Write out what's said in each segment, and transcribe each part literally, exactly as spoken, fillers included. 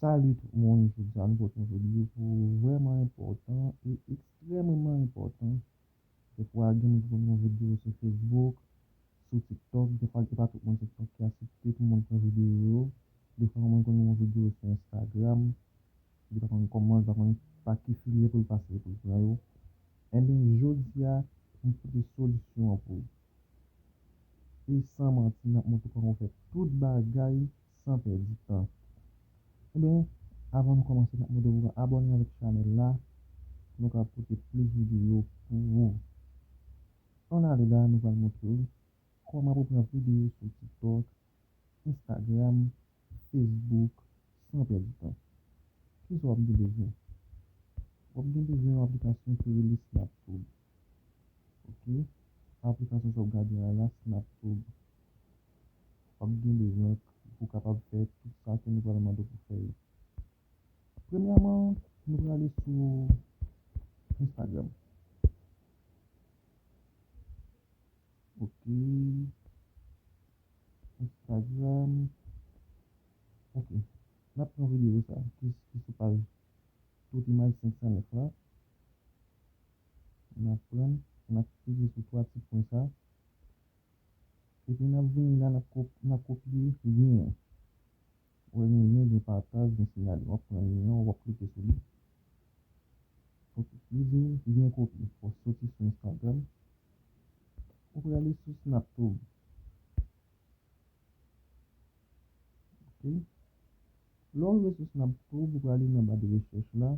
Salut tout moun, jodi a nou pote yon videyo pou vrèman enpòtan e ekstrèmeman enpòtan. Defwa gen moun ki konn yon videyo sou Facebook, sou TikTok, defwa e pa tout moun TikTok ki aksepte pou moun pran videyo yo. Defwa yon moun konn yon videyo sou Instagram, li pa konn kòman, li pa konn pa ki filye pou l pase pou l pran yo. Enben, jodi a, m pote solisyon an pou ou. E san manti, n ap montre w kòman w fè tout bagay san pèdi tan. Enben, avan nou kòmanse, n ap mande w pou w abòne avèk chanèl la, pou nou ka pote plis videyo pou ou. Ann ale la, nou pral montre w kòman pou pran videyo sou TikTok, Instagram, Facebook, san pèdi tan. Kisa w ap gen bezwen? W ap gen bezwen yon aplikasyon ki rele SnapTube. Ok? Aplikasyon sa w ap gade a la, SnapTube. W ap gen bezwen pou w kapab fè tout sa ke nou pral mande w pou fè yo. Premyèman, nou prale sou Instagram. Ok. Instagram. Ok. N ap pran videyo sa ki, ki sou paj Tout Imaj senk san nèf la. N ap pran, n ap klike sou twa ti pwen sa. Epi n ap vini la, n ap kop-, n ap kopye lyen an. Ou wè gen lyen, gen pataj, gen siyale. W ap pran lyen an, w ap klike sou li. Ok, li di w lyen kopye. Fò w soti sou Instagram. Ou prale sou SnapTube. Ok. Lè w rive sou SnapTube, ou prale nan ba de rechèch la.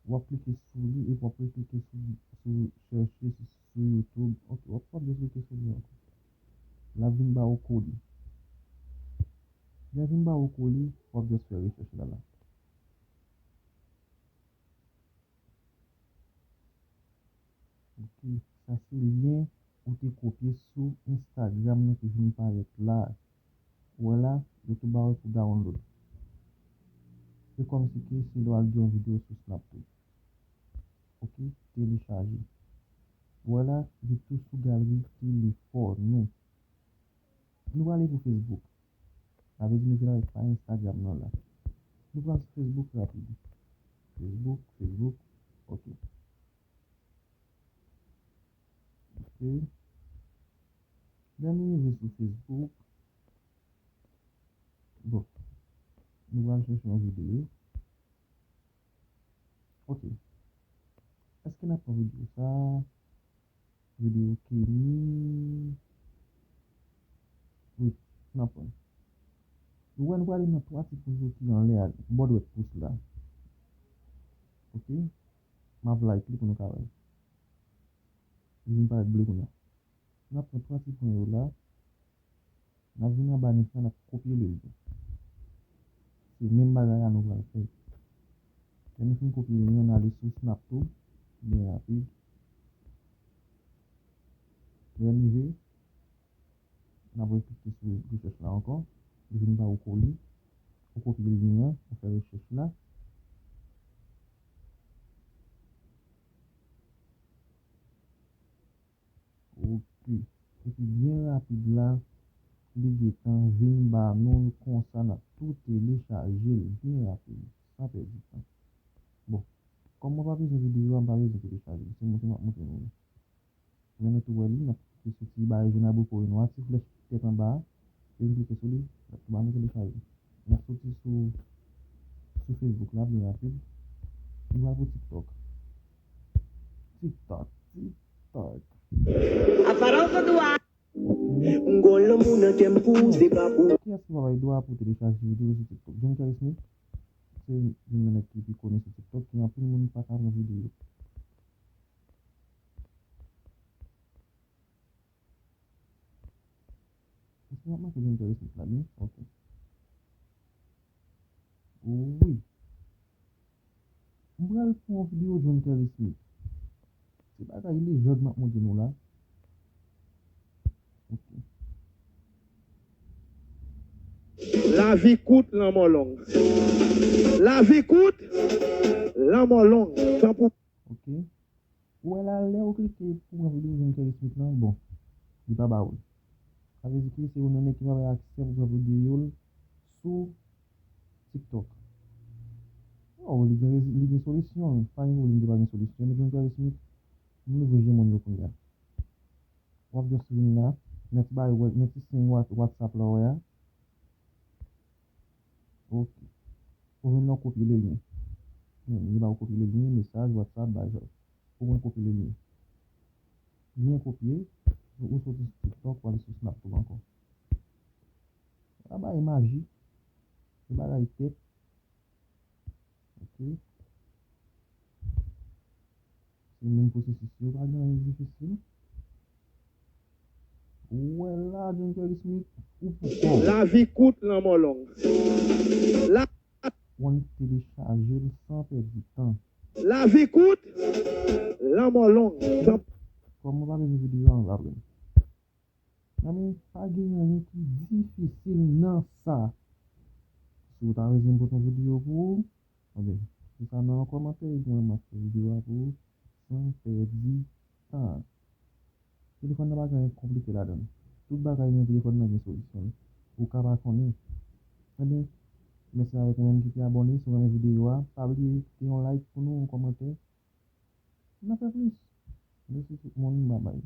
W ap klike sou li epi w ap reklike sou, sou chèche sou, sou YouTube. Ok, w ap, w ap jis klike sou li ankò. L ap vin ba ou kou li. Lè l vin ba ou kou li, w ap jis fè rechèch la la. Ok, sa se lyen ou te kopye sou Instagram nan ki vin parèt la. Ou wè la, yo tou ba ou pou download. Se kòmsi ke se lè w al gen yon videyo sou SnapTube. Ok, telechaje. Ou wè la, li tou sou galri telefòn ou. Nou prale pou Facebook. Sa vle di nou vin avèk paj Instagram nan la. Nou pral sou Facebook rapid. Facebook, Facebook. Ok. Ok. Lè nou rive sou Facebook, bon, nou pral chèche yon videyo. Ok. Èske n ap pran videyo sa? Videyo Kenny. Wi, n ap pran. Nou wè, nou prale nan twa ti pwen yo ki anlè a, bò dwèt pous la. Ok. M ap like li pou nou ka wè. Li vin parèt ble kounye a. N ap pran twa ti pwen yo la. N ap vin anba nèt la, n ap kopye lyen an. Se menm bagay la nou pral fè. Lè nou fin kopye lyen an, n ale sou SnapTube, byen rapid. Lè n rive, n ap reklike sou rechèch la ankò. Li vin ba ou kou li. Ou kopye lyen an, ou fè rechèch la. Ok. Epi byen rapid la, li gentan vin ba nou l konsa, n ap tou telechaje l byen rapid, san pèdi tan. Bon, kòm mwen pa bezwen videyo a, m pa bezwen telechaje l. Se montre m ap montre nou li. Men nou tou wè li, n ap klike sou ti bagay jòn abriko e nwa, ti flèch tèt anba a. Epi klike sou li, l ap tou ba nou telechaje. N ap soti sou, sou Facebook la byen rapid. Nou pral pou TikTok. TikTok, TikTok. Aparansa do ar. Ngolo muna tempo de papo. Kiyès ki pa bay dwa pou telechaje videyo sou TikTok? John Kerry Smith, se youn nan nèg ki pi koni sou TikTok, ki anpil moun pa ka pran videyo. Èske w ap make John Kerry Smith la byen? Ok. Wi. M pral pran yon videyo John Kerry Smith. Se bagay lejòd m ap montre nou la. Ok. Lavi kout, lanmò long. Lavi kout, lanmò long. Tanpri. Ok. Ou wè la, lè ou klike pou pran videyo John Kerry Smith lan, bon, li pa ba ou l. Sa vle di ke se youn nan nèg ki pa bay aksè pou pran videyo l sou TikTok. Oh, li gen, li gen solisyon. Pa gen pwoblèm, li pa gen solisyon. Men John Kerry Smith, m louvri je moun yo kounye a. W ap just vin la, nan ti bay, nan ti siy Wha- WhatsApp la, w wè a. Ok. Ou vin la, w kopye le lyen. Men, li ba w kopye le lyen, mesaj, WhatsApp, bay sa. Ou vin kopye le lyen. Lyen kopye, ou soti sou TikTok, w ale sou Snap tou ankò. Sa bagay majik. Se bagay tèt. Ok. Se menm pwosesis yo, pa gen anyen difisil. Ou wè la, John Kerry Smith, ou pou kò w. Lavi kout, lanmò long. La Ou annik telechaje l san pèdi tan. Lavi kout, lanmò long. Kòm ou pa bezwen videyo a, ou pa pran. Zanmi, pa gen anyen ki difisil nan sa. Si w ta bezwen m pote yon videyo pou ou, anben, di sa nan yon kòmantè, epi mwen, m ap fè videyo a pou ou san pèdi tan. Telefòn nan pa gen anyen konplike ladan l. Tout bagay nan telefòn nan gen solisyon l. Ou ka pa konnen. Anben, mèsi avèk ou menm ki te abòne. Si w renmen videyo a, pa bliye kite yon like pou nou, yon kòmantè. N a fè plis. Mèsi tout moun, babay.